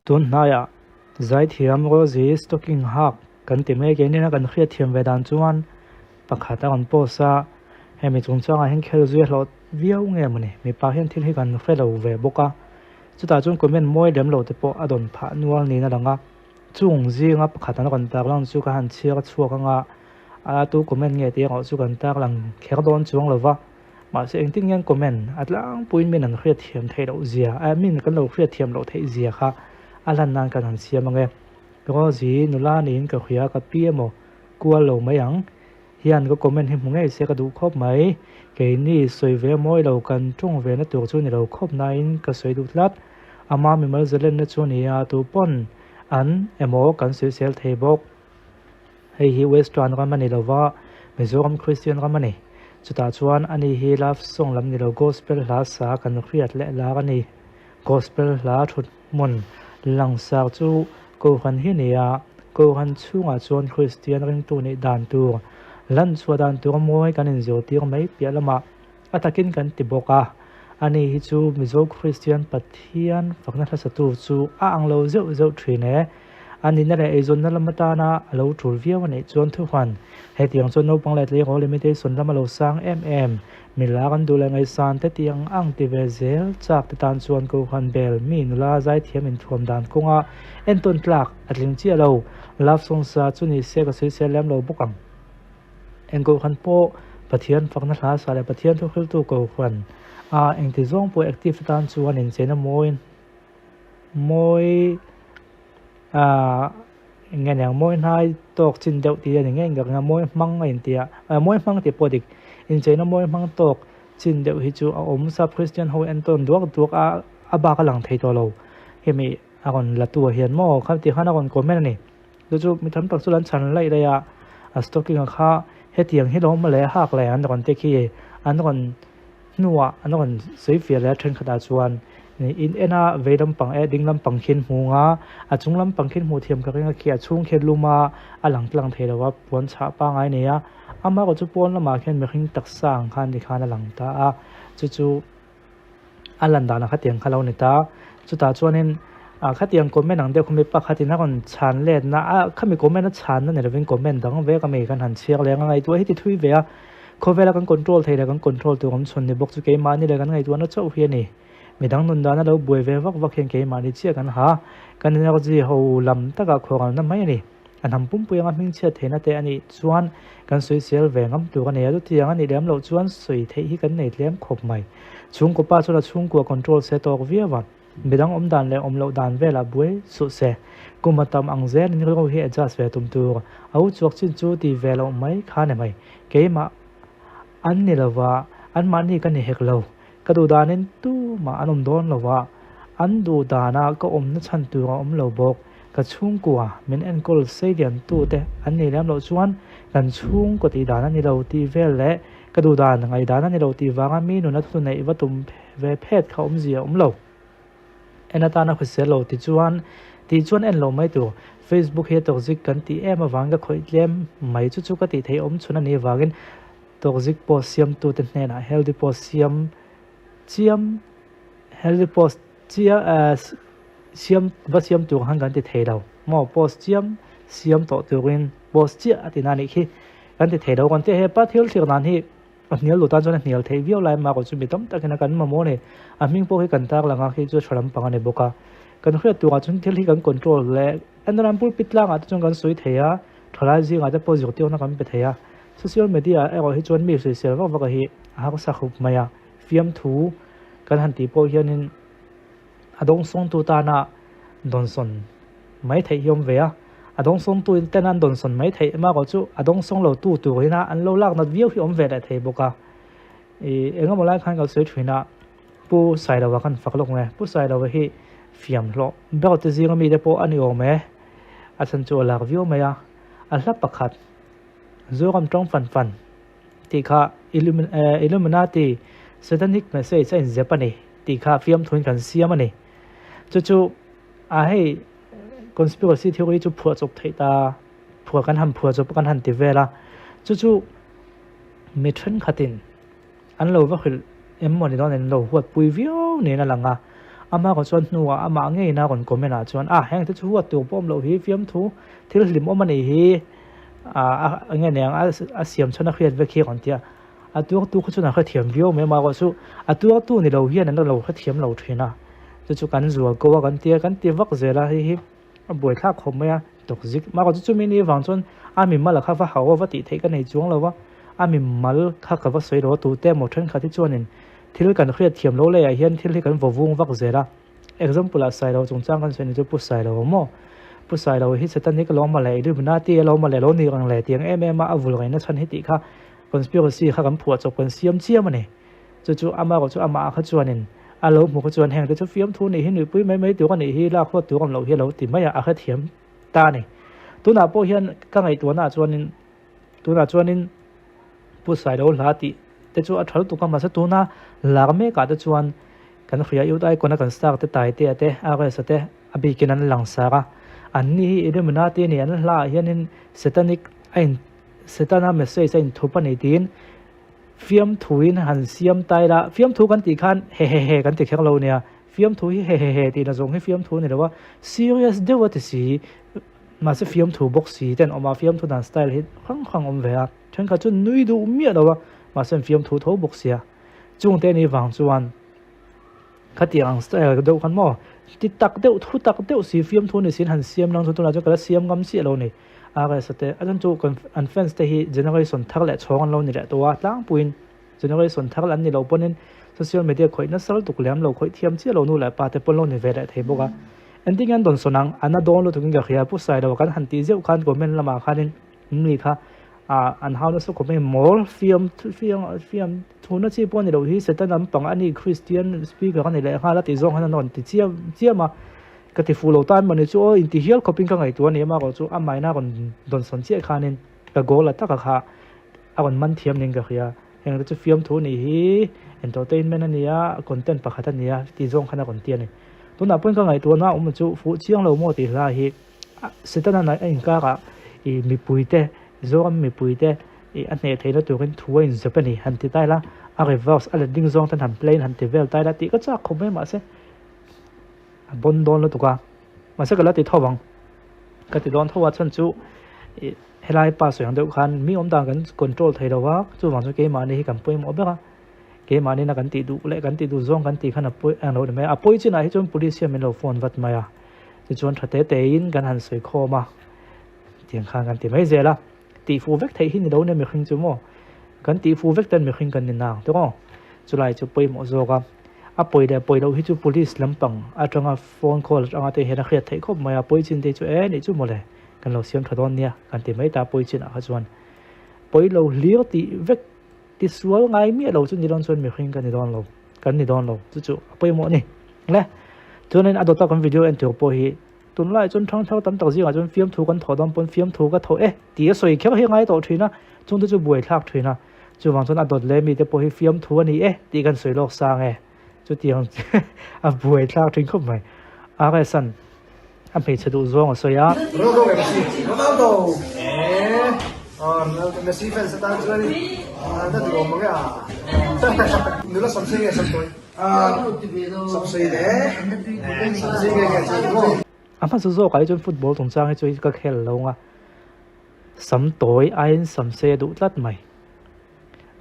Tun hnaiah zaithiam Rosie stocking hak kan ti mai keini a kan hriatthiam ve dan chuan pakhat a rawn post a, hemi chungchangah hian khel zui a hlawh viau nge mawni mipa hian thil hi kan hre lo ve bawk a, chutah chuan comment mawi lem lo te pawh a dawn phah nual niin a lang a, chung zinga pakhat an rawn tarlang chu ka han chhiar a chhuak anga a tu comment nge tih erawh chu kan tarlang kher dawn chuang lo va. Mahse engtin nge an comment a tlangpuiin min an hriatthiam theih loh zia, I mean kan lo hriatthiam loh theih zia kha a lan nan kan han siam ange. Rosie, nula niin ka hria ka pi emaw kual lo mai ang hian ka comment hi hmu ngei se ka duh khawp mai. Keini sawi ve mawi lo kan tawng ve na tur chu ni lo khawp nain ka sawi duh tlat. Ama mimal zalenna chu a ni a, tupawn an emaw kan sawisel thei bawk. Hei hi Western ram a ni lova, Mizoram Christian ram a ni. Chutah chuan ani hi love song lam ni lo gospel hla sa kan hriat leh lar a ni. Gospel hla thut hmun langsar chu Kohhran hi a ni a, Kohhran chhungah chuan Christian ringtu nih dan tur, lan chhuah dan tur mawi kan inzirtir mai piah lamah a takin kan ti bawk a. Ani hi chu Mizo Christian Pathian fakna hlasatu chu a ang lo zeuh zeuh thin e. A nihna leh eizawnna lam atana a lo tul viau a nih chuan thuhman hetiang chuan naupang leh tleirawl limitation lam a lo sang em em. Mila kan duh leh ngaihsan te tih ang ang ti ve zel chak te tan chuan Kohhran bel mi nula zaithiam inthuam dan kawnga entawn tlak a tling chiah lo. Love song sa chu ni se ka sawisel lem lo bawk ang. Eng Kohhran pawh Pathian fakna hla sa leh Pathian thuhriltu Kohhran a engti zawng pawh active atan chuan incheina mawi Mawi ah eng nge niang mawi hnai tawk chin deuh tih a ni ngei ngak a mawi hmang a inti a ah mawi hmang tih pawh a dik incheina mawi hmang tawk chin deuh hi chu a awm sap Christian ho en tawn duak duak a a bak a lang thei tawh lo hemi a rawn la tu ah hian maw kha ti khan a rawn comment a ni chu chu mi tam tak chu an chhan laih laih a a stocking a kha hetiang hi lo awm leh hak leh an rawn te khi an rawn hnuah an rawn sawi fiah leh a thenkhatah chuan in en a vei lampang eh ding lampang khian hmu nga a chung lampang khian hmuh thiam ka ring a khi a chhung khian lum a a lang tlang thei lo a puan chhah pangai a nei a amaherawh chu pawn lamah khian mihring taksa ang khan tikhan a lang ta a chu chu a lan danah khatiang kha lo ni ta chutah chuanin ah khatiang comment ang deuh kha mi pakhatin a rawn chhan letna a khami comment a chhanna ni lovin comment dang vek a mi kan han chhiar leh ang a ngaihtuah hi ti thui ve a. Khawvela kan control thei leh kan control tur awm chhun ni bawk chu keimahni leh kan ngaihtuahna chauh hi a ni. Midang nun dana lo buai ve vak vak hian keimahni chiah kan ha. Kan energy ho lam takah khuaralna mai a ni. A hnam pumpui anga hmingchhiat theihna te a nih chuan kan sawisel ve ngam tur a ni a, chutiang a nih lem loh chuan sawi theih hi kan nei tlem khawp mai. Chhungkaw pa chuan a chhungkua control se tawk viau a. Midang awm dan leh awm loh dan velah buai suh se. Kum a tam ang zelin rilru hi adjust ve tum tur. A u chhuak chin chu ti ve loh mai kha ni mai. Keimah an ni lova, anmahni ka ni hek lo. Ka duh danin tumah an awm dawn lova, an duh dana ka awmna chhan tur a awm lo bawk. Ka chhungkua min enkawl seilian tute an nih lem loh chuan kan chhungkaw tih dan a ni lo tih vel leh ka duh dan ngaihdan a ni lo tih vanga mi nuna thu neih va tum ve phet kha awmzia a awm lo. En atana hrisel lo ti chuan tih chuan en lo mai tur. Facebook hi a toxic kan tih em avangin ka khawih tlem mai chu chu ka tih theih awm chhun a nih avangin toxic post siamtute hnenah healthy post siam chiam healthy post chia siam va siam tur han kan ti thei lo maw post chiam siam tawh turin post chiah a ti na nih khi kan ti thei lo kan tih hepa thil thlir dan hi a hnial duh tan chuan a hnial theih viau lai mah chu mi tam takin a kan mamawh a ni a hming pawh hi kan tar lang a khi chu a tha lampang a ni bawk a kan hriat turah chuan thil hi kan control leh ennawn pulpit tlangah te chuan kan sawi thei a thalai zingah te pawh zirtirna kan pe thei a social media ah erawh hi chuan mi sawisel vak vak a hi a harsa khup mai a fiamthu kan han tih pawh hianin a dawngsawngtu tana dawnsawn mai theih hi awm ve a, a dawngsawngtu in ten an dawnsawn mai theih emaw erawh chu a dawngsawng lo tu tur ina an lo lak nat viau hi awm ve leh thei bawk a, ih engemaw lai khan ka sawi thin a, Pu Sailova khan fak lawk nge, Pu Sailova hi fiam hlawh ber te zinga mite pawh a ni awm e, a chhan chu a lak viau mai a, a hla pakhat Zoram tawng fan fan tih kha Illuminati Satanic message a inzep a ni tih kha fiamthuin kan siam a ni. Chu chu a hei conspiracy theory chu phuah chawp theih ta phuah kan han phuah chawp kan han ti vel a. Chu chu mi thenkhatin an lo va hrilh em maw ni dawn an lo huatpui viau niin a lang a. Amah erawh chuan hnuah amah ngeiin a rawn comment ah chuan a heng te chu huat tur pawh awm loh hi fiamthu thil hlimawm a nih hi ah eng nge niang a siam chhan a hriat vek hi a rawn ti a. A tuartu kha chuan a hrethiam viau mai amaherawh chu a tuartu ni lo hian an lo hrethiam lo thin a, chu chu kan zual ko a kan tia kan ti vak zel a hei hi a buaithlak khawp mai a tawkzik amaherawh chu chumi ni vang chuan a mimal a kha va hauh a va tih theih ka nei chuang lo va a mimal kha ka va sawi lo a tute emaw thenkhat hi chuanin thil kan hriatthiam lo leiah hian thil hi kan vaw vung vak zel a. Example ah Sailo chungchang kan sawi ni chu Pu Sailo maw? Pu Sailo hi Satan hi ka lo mawle Illuminati a lo mawle lo ni reng le tiang em em a a vul reng na chhan hi tih kha conspiracy kha kan phuah chawp kan siam chiam a ni. Chu chu ama erawh chu amah kha chuanin a lo hmu kha chuan heng te chu fiamthu nih hi nuihpui mai mai tur a nih hi lak huat tur awm loh hi a lo ti mai a a hrethiam ta a ni. Tunah pawh hian ka ngaihtuahna ah chuanin Tunah chuanin Pu Sailo hla tih te chu a tha lutuk a, mahse tuna lar mekah te chuan kan hria Youth Icon a kan star te Taitea te RS-a te a bikin an lang sar a, anni hi Illuminati a ni, an hla ah hianin Satanic a in Setana message a inthup a ni tiin fiamthuin han siam tai la, fiamthu kan tih khan hehehe kan ti kher lo nia, fiamthu hi hehehe tihna zawng hi fiamthu a ni lo a, serious deuh a ti si. Mahse fiamthu bawk si te an awm a, fiamthu dan style hi hrang hrang awm ve a, thenkhat chu nui duh miah lo a, mahse an fiamthu tho bawk sia. Chungte ni vang chuan khatiang ang style deuh khan maw ti tak deuh thu tak deuh si fiamthu ni siin han siam lang chu tunah chuan ka la siam ngam chiah lo ni. RS te a chuan chu kan an fans te hi generation thar leh chhawng an lo ni leh tawh a, tlangpuiin generation thar an ni lo pawhin social media khawih nasa lutuk lem lo khawih thiam chiah lo nu leh pa te pawn lo ni ve leh thei bawk a. Engtin nge an dawn sawn ang? An a dawn lutukin ka hria, Pu Sailo kan han tih zeuh khan comment lamah khanin mi kha ah an hau nasa khawp mai, mawl fiam fiam fiam thuna chi pawh a ni loh hi Satan an pang a ni Christian speaker a ni leh nghal a tih zawng khan an rawn ti chiam chiam a, ka ti fuh lo tan mawni chu aw inti hial khawpin ka ngaihtuah a ni amaherawh chu amahina rawn dawn sawn chiah khanin ka goal a taka kha a rawn man thiam niin ka hria, heng te chu fiamthu nih hi entertainment a nia content pakhat a nia tih zawng khan a rawn ti a ni. Tunah pawhin ka ngaihtuahna awm chu fuh chiang lo maw tih hla hi Setana a inkarah ih mipuite Zoram mipuite ih a hneh theihna turin thu a inzep a ni han ti ta ila a reverse a letling zawng ten han play in han ti vel ta ila tih ka chak khawp mai mahse a bawn dawn lutuk a mahse ka la ti tho ang ka ti dawn tho a chhan chu ih helai pa sawi ang deuh khan mi awm dan kan control thei lo a chuvang chu keimahni hi kan pawimawh ber a. Keimahni na kan tih duh leh kan tih duh zawng kan tih khan a pawi eng lo ni mai a, a pawi chinah hi chuan police hian min lo phone vat mai a, tichuan tha te tein kan han sawi khawm a, tiang khan kan ti mai zel a, tih fuh vek theih hi ni lo nia mihring chu maw, kan tih fuh vek ten mihring kan ni nang te maw, chulai chu pawimawh zawk a, a pawi leh pawi loh hi chu police lampang atanga phone call atanga te hian a hriat theih khawp mai a, pawi chin te chu e nih chu mawle kan lo siam tha dawn nia kan ti mai ta pawi chinah kha chuan pawi lo hlir tih vek. Tisual ngai miah lo chu ni dawn chuan mihring ka ni dawn lo, kan ni dawn lo chu chu a pawimawh a ni. Le, chuanin a dawta kan video en tur pawh hi tunlaiah chuan thang thar tam tak zingah chuan fiamthu kan thawh dawn pawn fiamthu ka thawh e tih a sawi kher hi a ngai tawh thin a, chungte chu buaithlak thin a, chuvang chuan a dawt leh mite pawh hi fiamthu a ni e tih kan sawi lawk sang e, chutiang a buaithlak thin khawp mai. RS-a'n A hmeichhe duh zawng a sawi a. Ronaldo nge Messi? Ronaldo! Eeh Ronaldo Messi fans atan chuan Ronaldo duh awm ang e a. Nula samsei nge samtawi? Samsei le samsei nge nge chuan maw? A hmasa zawkah hi chuan football chungchang hi chu ka khel lo ang a, samtawi aiin samsei a duh tlat mai.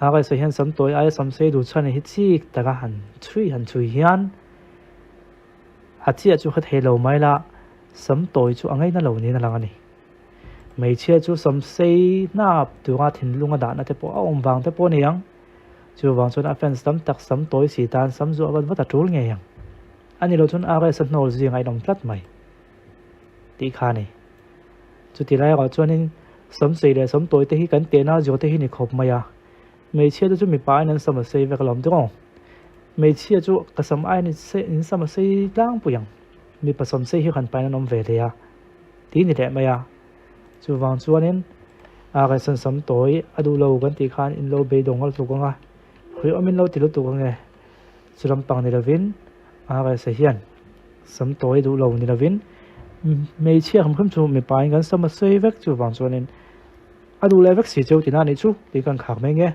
A ka sawi hian samtawi aia samsei duh chhan hi chik taka han chhui han chhui hian A chiah chu ka thei lo mai la, sam tawi chu a ngaina lo niin a lang a ni. Hmeichhia chu sam sei hnap tura thinlung a dahna te pawh a awm vang te pawh a ni ang. Chuvang chuan a fans tam tak sam tawi si tan sam zuah vat vat a tul ngei ang. A ni lo chuan RS a hnawl zing a inawm tlat mai tih kha a ni. Chuti lai erawh chuanin sam sei leh sam tawi te hi kan tehna zir te hi ni khawp mai a. Hmeichhia te chu mipa in an sam a sei vek alawm tiraw? Hmeichhia chu ka sam aiin in sam a sei tlangpui ang. Mipa sam sei hi han pain an awm ve leh a ti ni leh mai a. Chuvang chuanin a raisan sam tawi a duh lo kan tih khan in lo beidawng ngal tluk ang a, hruiawm in lo ti lutuk ang e. Chu lampang ni lovin a raisa hian sam tawi a duh lo ni lovin hmeichhia hrim hrim chu mipa in kan sam a sei vek chuvang chuanin A duh leh vek si cheu tina nih chu tih kan khak mai nge.